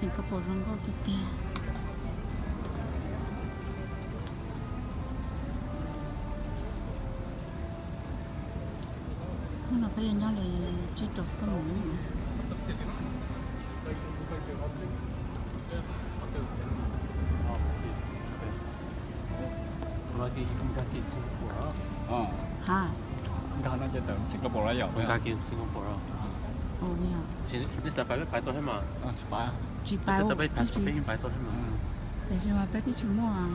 Singapore zoo nkauj tiag tiag. Hnub no peb yuav nyob li tsib rau xuab moos. Hais, nkag no ces tawm Singapore lawm yom? Nkag kiag Singapore lawm. Ua li os. Tsis pais, peb pais tau thiab mas. Tsis pais, peb passport peb yeej pais tau thiab mas. Tiam sis mas peb twb tsis muaj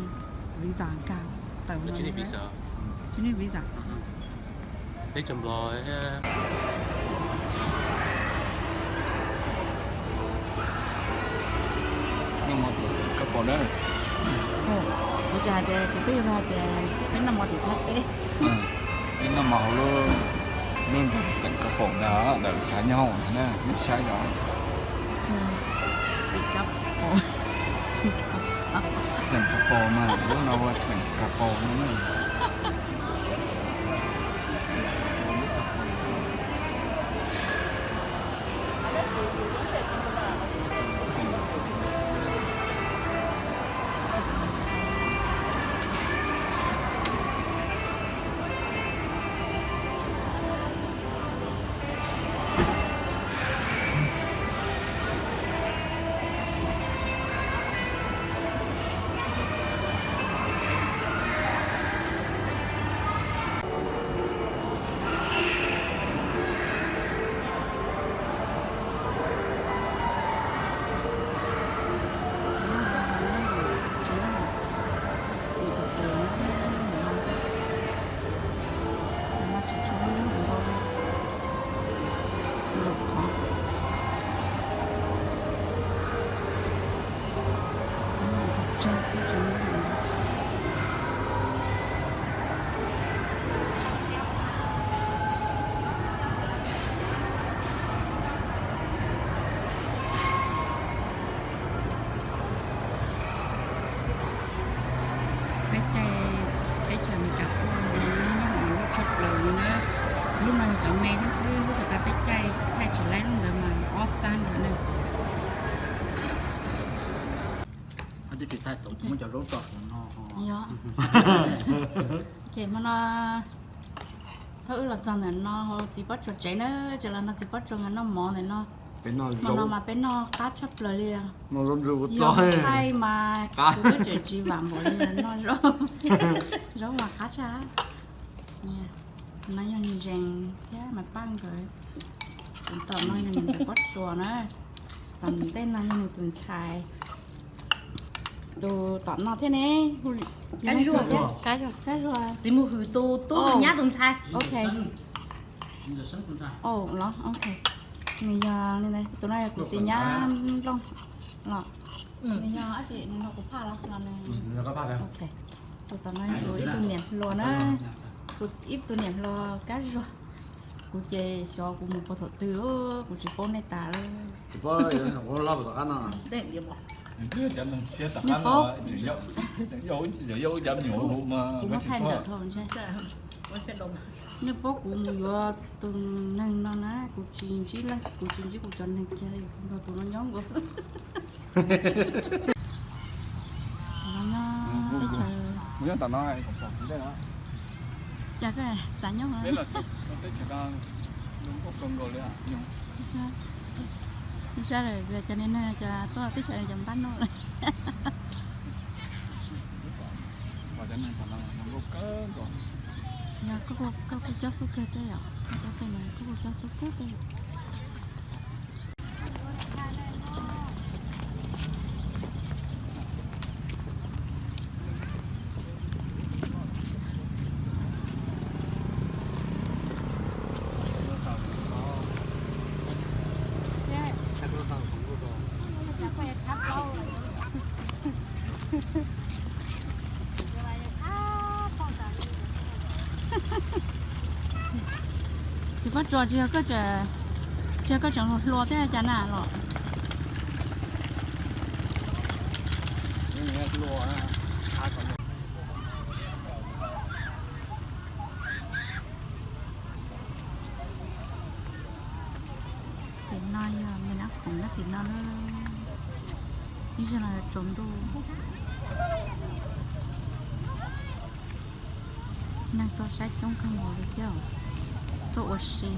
visa nkag tawm. Tsis need visa. Tsis need visa. Teb chaws Nplog thiab. Noj mov tom Singapore na. Kuv tsis hais tias kuv twb yog hais tias peb noj mov tim Thaib teb. Peb noj mov hauv lub, lub nroog Singapore ntawd, ntawm tshav nyob hauv na, nej saib yom. Singapore. Singapore mas, lub no ua Singapore no na. Peb caij teb chaws Amelikas tuaj nyob hauv lub tshaj plaws li na. Lub no yog cov me thiab xwb, lub tas peb caij thaij tsis laib lub ntawd mas ob xab ntawd na. Muab cov zaub tso no. Yog. Ces hmo no thaum wb los txog ntawm no, txiv Pob Tsuas tsev na, tseem los nrog txiv Pob Tsuas nkawd noj mov ntawm no. Hmo no mas peb noj qab tshaj plaws li. Yog thaij mas kuv twb tseem tsis vam npaum li noj zaub. Zaub mas qab tshaj. No yog Nis Zees thiab Maiv Paj nkawd. Tus tom no yog nws tus Pob Tsuas na. Tom ntej no yog nws tus ntxhais. Tus tom no thiab ne. Kab Zuag. Kab Zuag. Txiv mus hwm tus tub nyab tus ntxhais. Ok. Los, ok. Nws yog, tus no yog kuv tus nyab Nplooj los. Nws yog dab tsi, nws nrog kuv phaj los, los nws. Ok. Tus tom no yog kuv ib tug niam hluas na. Kuv ib tug niam hluas Kab Zuag. Kuv ces xyov kuv mus puag thaum twg, kuv tsis paub nej tas lawm. Nej paub, nej paub kuv mus yuav tus neeg no na, kuv tsis ntsib leej, kuv tsis ntsib kuv cov neeg kiag li, kuv nrog tus no nyob nkaus xwb. Cas koj xav nyob? Saib lawm, cov niag neeg cov tuaj teb chaws cov npab noj lawm. Yog koj kuj cob xub kawg thiab yom, koj tej no koj kuj cob xub kawg thiab. Txiv Pob Tsuas, tsis yog koj tseem hluas thiab cas na los? Tim no yog me nab khoom nyob tim no na. Ib zaug no yuav tsaus ntuj, neeg tuaj saib coob kawg nkaus li thiab, tuaj ua si.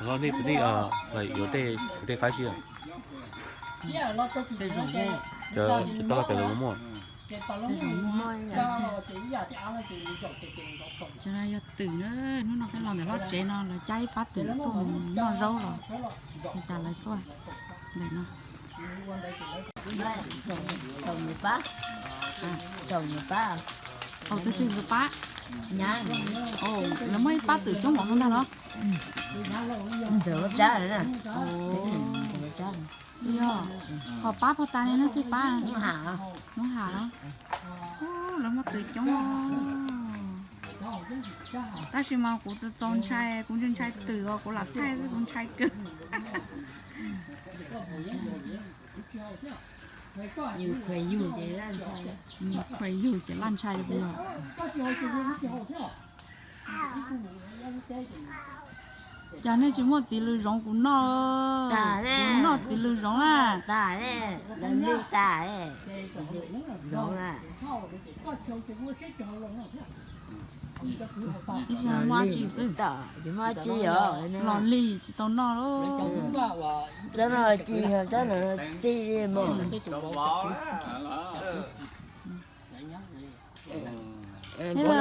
Los nej, nej, lawv yuav tej, tej qaib sib. Tej zoo, cov tau los pem los muaj. Cov no yog twm na, hnub no peb los ntawm lub tsev no lawv cab ib pab twm tuaj mus noj zaub los, li cas lawv tuaj ntawm no. Txaus nws pab, txaus nws pab. Au, twb twg nws pab? Lawv muaj ib pab twm coob npaum no ntag los? Ntawm lub tsab na. Yog, ho pab pog tas li no twg pab? Lub ham los? Lawv muaj twm coob. Tab sis mas kuv txaus txaus ntshai, kuv ntshai ntshai twm os, kuv lam thaij xwb kuv ntshai kawg. Yus khuas yus ces laj ntshai li puas yog? Cas nej tsis muaj txiv lws zoov kuv noj, kuv noj txiv lws zoov na. Ib zaug muaj dab tsi xwb. Los lig tsis tau noj lawm. Hello,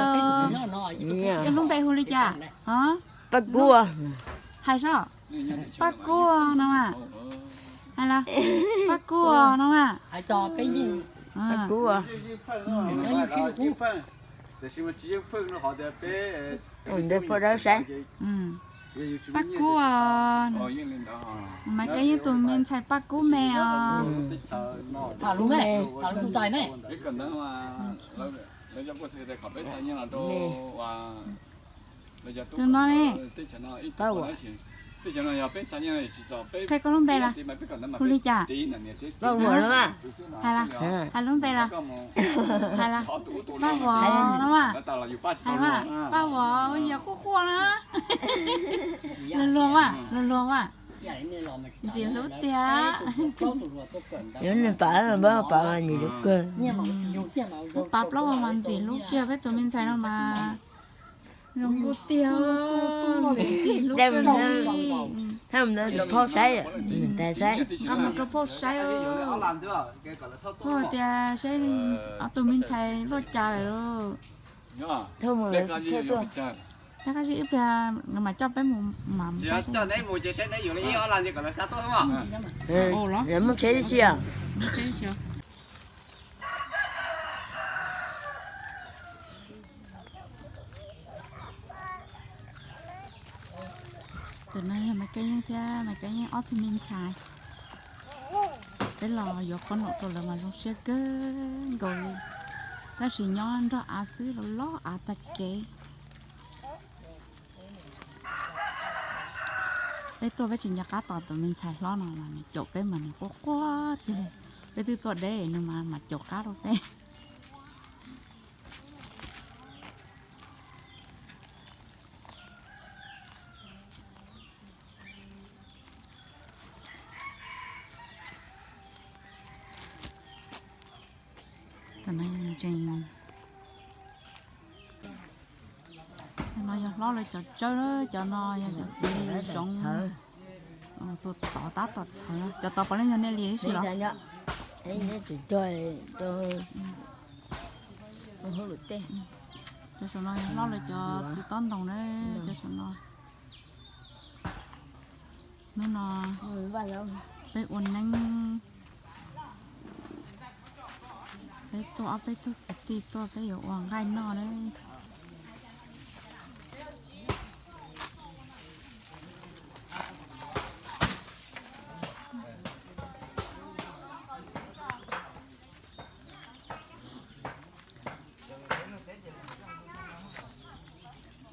koj lub npe hu li cas? Paj Kuaj. Hais seb, Paj Kuaj no mas. Hais los, Paj Kuaj no mas. Paj Kuaj. Ntawd poj dawb saib. Paj Kuaj. Maiv Keeb yeej tus me ntxhais Paj Kuaj me os. Tus no ne. Qhia koj lub npe las? Hu li cas? Hais las, hais lub npe las? Hais las, Paj Vuam no mas. Hais mas, Paj Vuam yog quaj quaj na. Luag luag mas, luag luag mas. Ntxim hlub tiag. Yog nws pav, pav ntxim hlub kawg. Pav plaub hau mas ntxim hlub kiag, peb tus me ntxhais no mas zoo nkauj tiag, ntxim hlub kawg li. Thaj mus rau phauj saib, mus tas saib. Qab mus rau phauj saib. Phauj tias saib ob tug me ntxhais luaj cas lawm. Thaj mus, thaj tuaj. Tab sis ib pliag nkawd mam coj peb mus mam. Lawv muaj tsheb tib si os. Tus no yog Maiv Keeb Yeeb thiab Maiv Keeb Yeeb ob tug me ntxhais. Peb los yuav qhob noom rau lawv mas zoo siab kawg nkaus li, tab sis nyob nrog av xwb los loj av tag kev. Peb tuaj peb tsis nco qab tos tus me ntxhais hlob no mas nws caum peb mas nws quaj quaj tiag li. Peb twb tuaj deb nws mas mam caum qab rau peb. Tam no yog ntsees, cov no yog hlob lawv cov tsawb, cov no yog cov txiv zoov. Tus tod tab tom txhawv, cov tod puav leej yog nej li ib si los? Cov saum no yog hlob lawv cov txiv tob ntoos na, cov saum no. Hnub no peb ua neeb, peb tuaj ob peb tug kwv tij tuaj peb yuav ua nqaij noj na.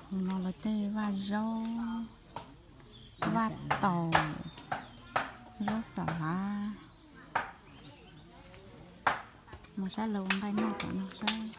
Tus no lawv tej vaj zaub, vaj taum, zaub xas lav. Mus saib lawv ua nqaij noj tom no saib.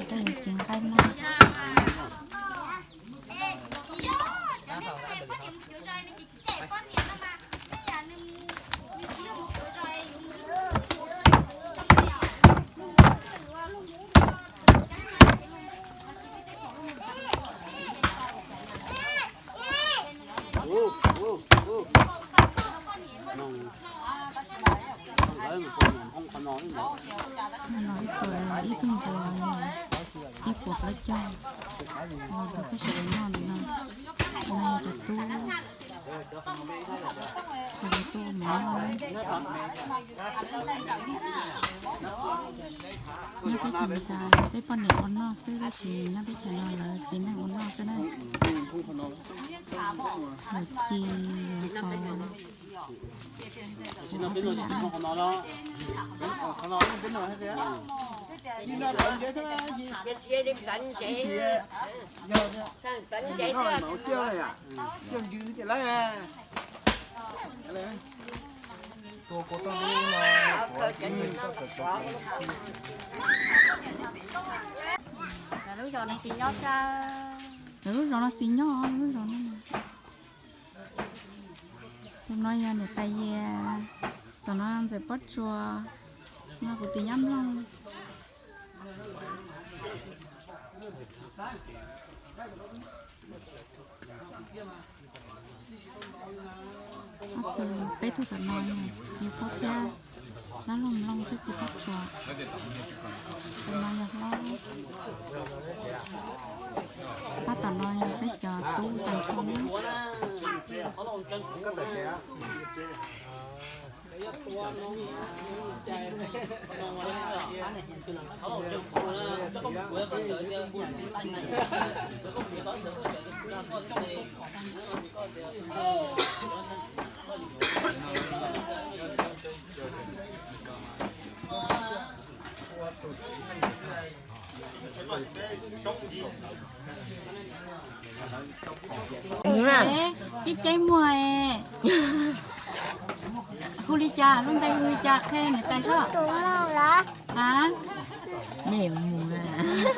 Ces nqaij noj. No ib tug, ib tug ncuav yog ib puas plaub caug, los rau peb sawv daws noj li no. No yog cov tub, sawv daws tuaj mus noj. Nyob teb chaws Meskas peb poj niam ua noj xwb tab sis nyob teb chaws no lawv txiv neej ua noj xwb na. Lawv ci, lawv faus, ua ob peb yam. Lub zos no xis nyob, lub zos no. Tus no yog niam tais Yias, tus no ntxawm Pob Tsuas, no kuv tus nyab Nplooj. Ob tug, peb tug tom no yog Yias Phob thiab Nab Looj Nplooj thiab txiv Pob Tsuas. Tus no yog hlob. Pab tom no yog peb cov tub tag nrho. Ceb ceb muag, hu li cas, lub npe hu li cas qhia niam tais soj.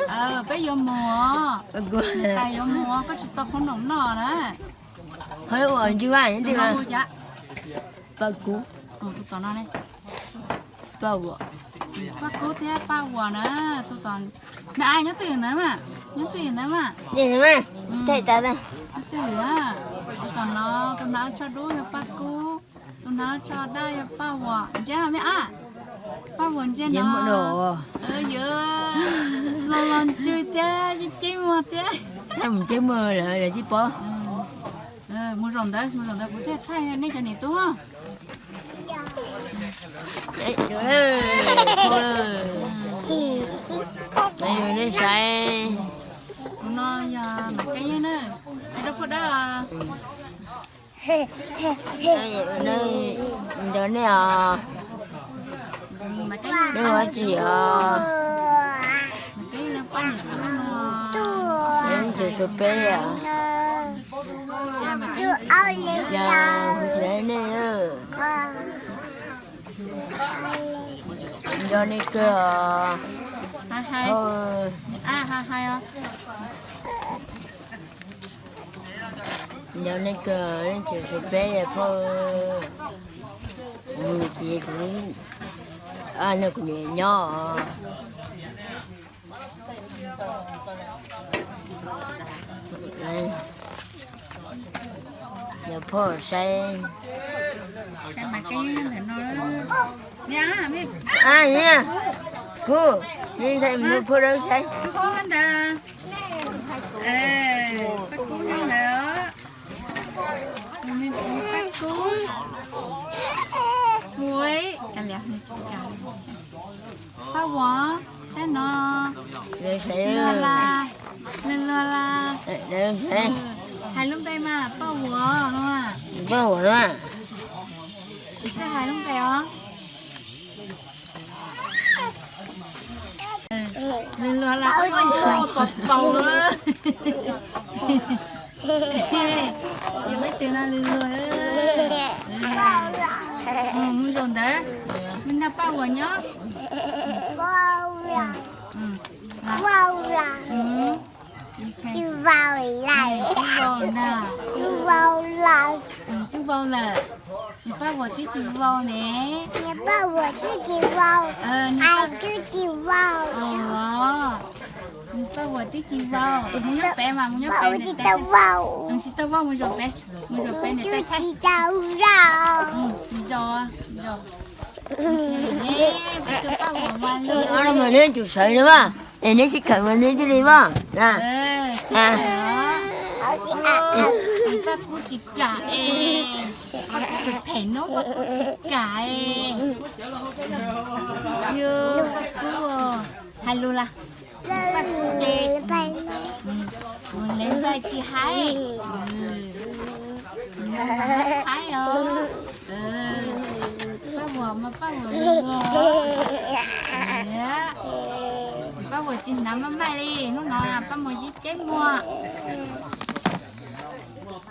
A, peb yuav mus, niam tais yuav mus, koj tsis tau qhob noom noj na. Tus no hu cas? Paj Kuv. Tus tom no ne? Paj Vuam. Paj Kub thiab Paj Vuam na. Tus tom, nyob twj ywm ntawd mas, nyob twj ywm ntawd mas. Nyob twj ywm. Tus tom no, tus hnav tsho dub yog Paj Kub, tus hnav tsho daj yog Paj Vuam. Ntsia me ab, Paj Vuam ntsia no. Yog, no Ntswg thiab ceb muag thiab. Mus ceb muag lawm lawv tib pob. Mus zaum ntawd, mus zaum ntawd kuv thiaj thaij nej cov niam tub. Nej saib. Tus no yog Maiv Keeb na, rau phuaj dawb. Nco nej os. Nej ua dab tsi os? Nco nej. Nco nej kawg os. Nco nej kawg, nej tseem sawv peb phauj. Kuv txiv kuv, no kuv niam nyob. Nco phauj saib. Pub, nej ntxhais mus phauj dawb saib. Paj Kub nyob ntawd. Paj Kub. Paj Vuas, saib no. Luag la, luag la. Hais lub npe mas Paj Vuas no. Paj Vuas no. Tsis txawj hais lub npe os. Luag la, pos paus lawm. Yog peb tus no luag luag. Mus zaum ntawd, mus nrog Paj Vuas nyob. Twb vau lawm. Twb vau lawm. Paj Vuas twb tsis vau ne. Paj Vuas twb tsis vau. Paj Vuas twb tsis vau. Mus nyob pem mas, mus nyob pem. Tsis tau vau, mus zaum pem, mus zaum pem niam tais thaij. Tsis zaum, zaum. Peb tus Paj Vuas mas luag. Neb tsum sawv no mas, es neb sib khawm mas neb thiaj li vau. Paj Kub tsis kam es, Paj Kub phem phem no, Paj Kub tsis kam es. Yog Paj Kub hais lus las, Paj Kub ces leej ntxhais tsis hais, hais os. Paj Vuas mas Paj Vuas, Paj Vuas tsis hnav maj maj li, hnub no Paj Vuas ceb ceb muag.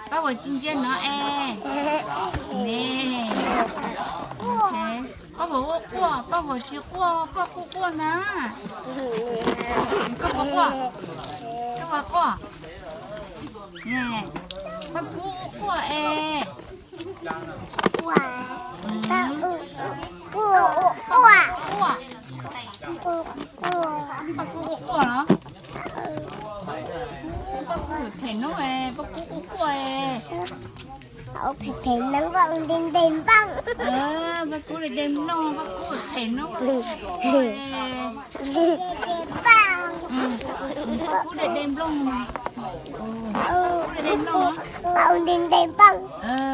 Paj Vuas tsis ntsia no es. Ne. Paj Vuas quaj quaj, Paj Vuas tsis quaj, koj quaj quaj na. Koj puas quaj? Koj puas quaj? Paj Kub quaj es. Paj Kub quaj quaj los? Paj Kub phem phem no es, Paj Kub quaj quaj es. Phem phem no, Paj Kub de de nplooj. Paj Kub de de nplooj, Paj Kub phem no. Paj Kub de de nplooj.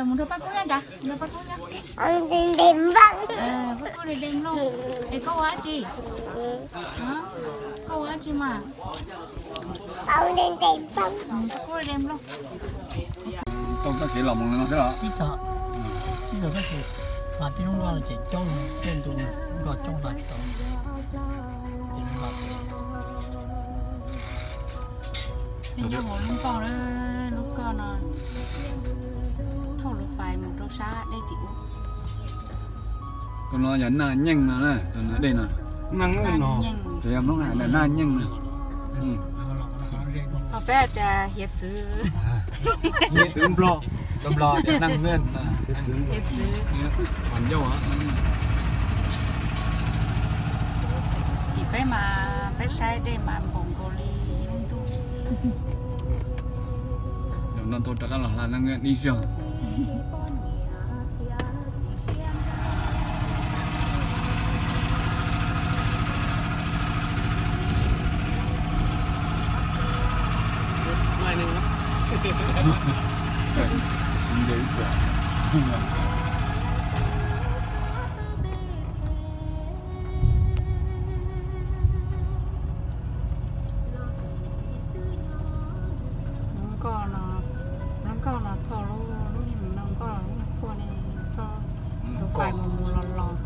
Mus nrog Paj Kub nyob nrad, nrog Paj Kub nyob. Paj Kub de de nplooj. Es koj ua dab tsi? Koj ua dab tsi mas? Paj Kub de de nplooj. Tau txoj kev los mus no xwb los? Ib txog, ib txog txoj kev, mas tib lub nkoj ces coob, tej ntu nkoj coob hlo tsis tau. Ces nyob hauv lub nkoj, lub nkoj no thauj lub fais mus rau sab dej tim ub. Tus no yog naj nyeej no, tus no dej no. Naj nyeej. Naj nyeej no. Ho peb hais tias hiav txwv. Hiav txwv Nplog. Nplog tias naj nyeej. Hiav txwv. Peb mas peb saib dej mas npaum nkaus li ib lub ntuj. Zaum no tau rov qab los hla naj nyeej ib zaug. Nkoj no, lub nkoj no thauj lub, lub nkoj lub puag ne, thauj lub fais mus mus los los.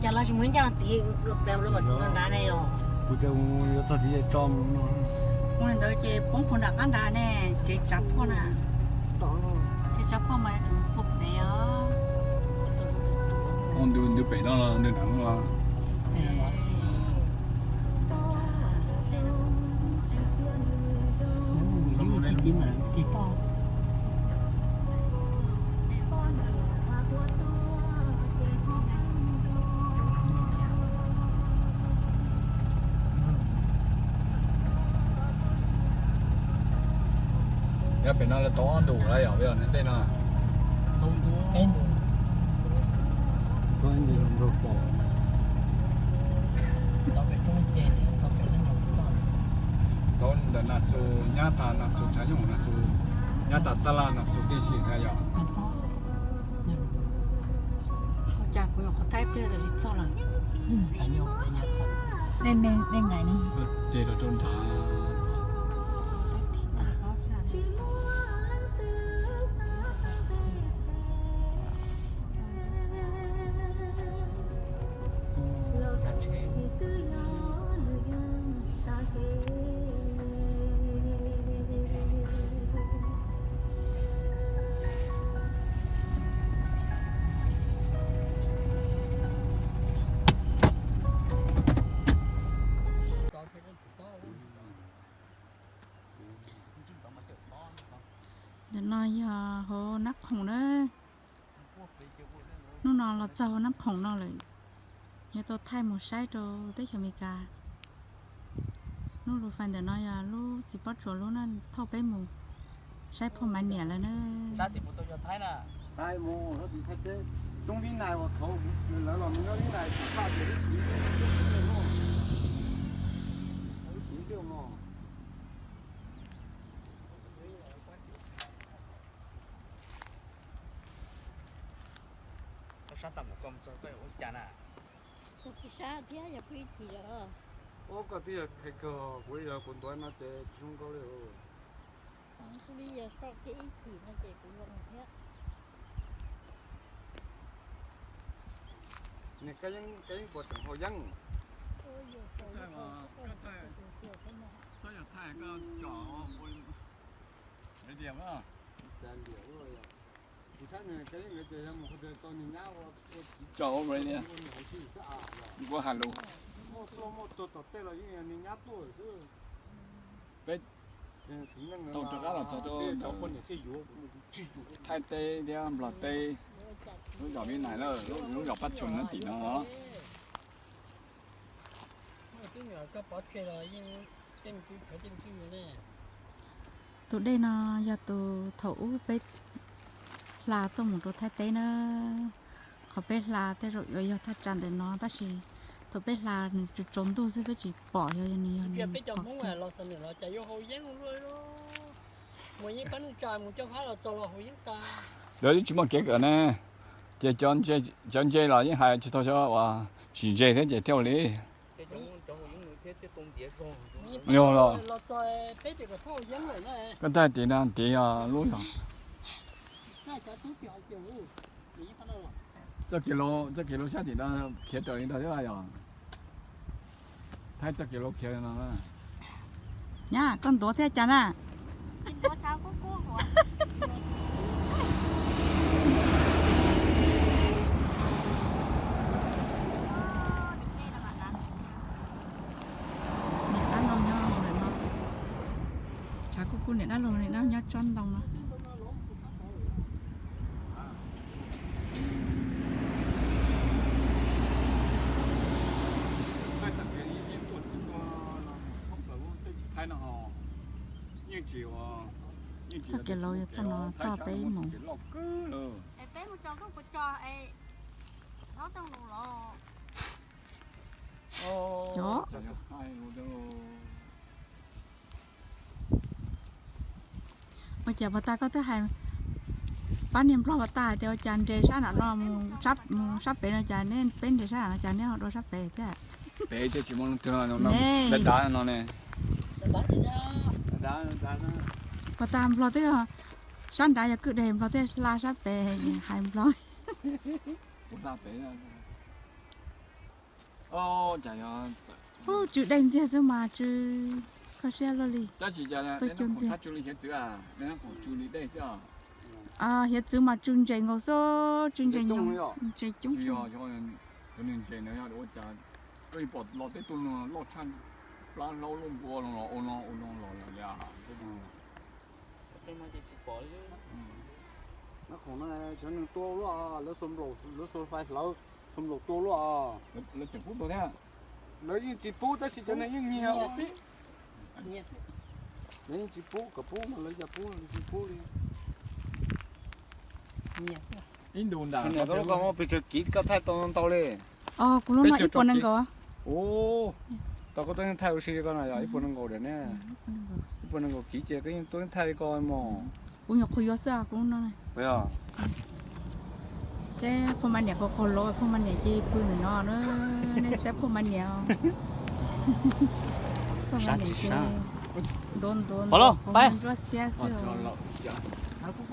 Cas los tsis muaj ncaj los tiv nrad ne yom. Kuv tias yuav txog tiv tso mus no. Ua li ntawd ces poob puag nram qab nrad ne, kev tsav phoj na. Kev tsav phoj mas yuav tsum puag pem os. Ntws pem no los ntws nram no los. Yog pem no lawv tau ob ntus lawm yom, yog ntej no. Tau ntawm Nas Xus nyab tas Nas Xus Tshav Yooj, Nas Xus nyab tas Taj Laj, Nas Xus tib si na yom. Ua cas kuv nyuam qhuav thaij pliag tsis txog lawm. Dej me dej nqaim ne. Ces rau rau nrad. Ntawm no yog hauv Nab Khoom na. Hnub no los txog hauv Nab Khoom no lawm, yuav tau thaij mus saib rau teb chaws Amelikas. Lub lus fais ntawm no yog lub txiv pob tsuas lub na, thauj peb mus saib phoj Maiv Niam lawm na. Koj sab tag mus koj txog koj yuav ua cas na? Kuv tsis sab thiab, yog kuv ib chim lawm. Ua koj twb yog qhia kawg, kuv yog kuv ntuav no ces tsis zoo nkauj li. Kuv li yog soj kiag ib chim no ces kuv zoo thiab. Nws koj yeej puas tseem haus yeeb? Kuv saib nws koj yeej lawv ces yog mus qhov twg tau nws nyab ua txiv ua hais lus. Muaj tuaj muaj tuag tom tej los yeej yog nws nyab tuaj xwb. Peb tau rov qab los txog rau Thaib teb thiab Nplog teb, lub zos Vib Nais na, lub zos Pab Tshum nyob tim no. Tus dej no yog tus thaum ub peb hla tuaj mus rau Thaib teb na. Qhov peb hla tej zaum yuav yog thaj tsam ntawm no tab sis thaum peb hla nws tsaus ntuj xwb peb tsis pom, yog nws yog nws qhov kiag. Lawv tsis muaj kev kawm ne, ces cov ntse los yeej hais tsis tau, cov uas tsis ntse thiab ces thiaj ua li. Yog los, koj thaij tim no, tim lub yog txoj kev, txoj kev lub sab tim no khiav raws li no thiab yog. Thaij txoj kev lub khiav no. Nyab, koj ntuav thiab cas na? Niam dab laug nyob ntawm no. Tshav kuj kuj niam dab laug, niam dab laug nyob tsob ntoo no. Thaib no yeej tsis ua Txoj kev laus yog txoj no txoj peb mus. Xyov. Ua cas puag ta koj twb hais pab niag nplog puag ta hais tias ua cas nres sab nram no mus sab pem no cas neb peb nres sab nram no cas neb ho dua sab pem thiab? Pem thiab tsis muaj leej twg no ne. Puag ta nplog twb sab nrad yog kwj deg nplog thiaj hla sab pem hais nplog. Tsw dej ntxiag xwb mas tsw kho siab luaj li. Tuaj cuag ntxiag. Hiav txwv mas tsw ntses nkaus xwb, tsw ntses nyob ntses coob. Ntses no ua cas koj pom los tej tug loj tshaj plab hlaub luaj npua no los ua no ua no los li. Cov neeg tua luaj, lawv xuas nplaum hlawv, xuas nplaum tua luaj. Lawv tseem pub tua thiab. Lawv yeej tsis pub tab sis cov neeg yeej nyiag. Lawv yeej tsis pub, kom pub mas lawv cas pub, lawv tsis pub li. Ib ntus ntawm koj muab pes tsawg kiv koj thaij tau ntau li? Kuv lub no ib puas nees nkaum. Ua, tau koj tuaj yeej thaij ua si li koj no yog ib puas nees nkaum diam ne. Ib puas nees nkaum kiv ces koj yeej tuaj yeej thaij li koj mog. Kuv nyuam qhuav yuav xwb kuv lub no. Saib phauj Mab Niam qaug qaug lauj, phauj Mab Niam ces pw ntawm no, nej saib phauj Mab Niam. Phauj Mab Niam ces ntuav ntuav ntuav ntsuab xiab xwb.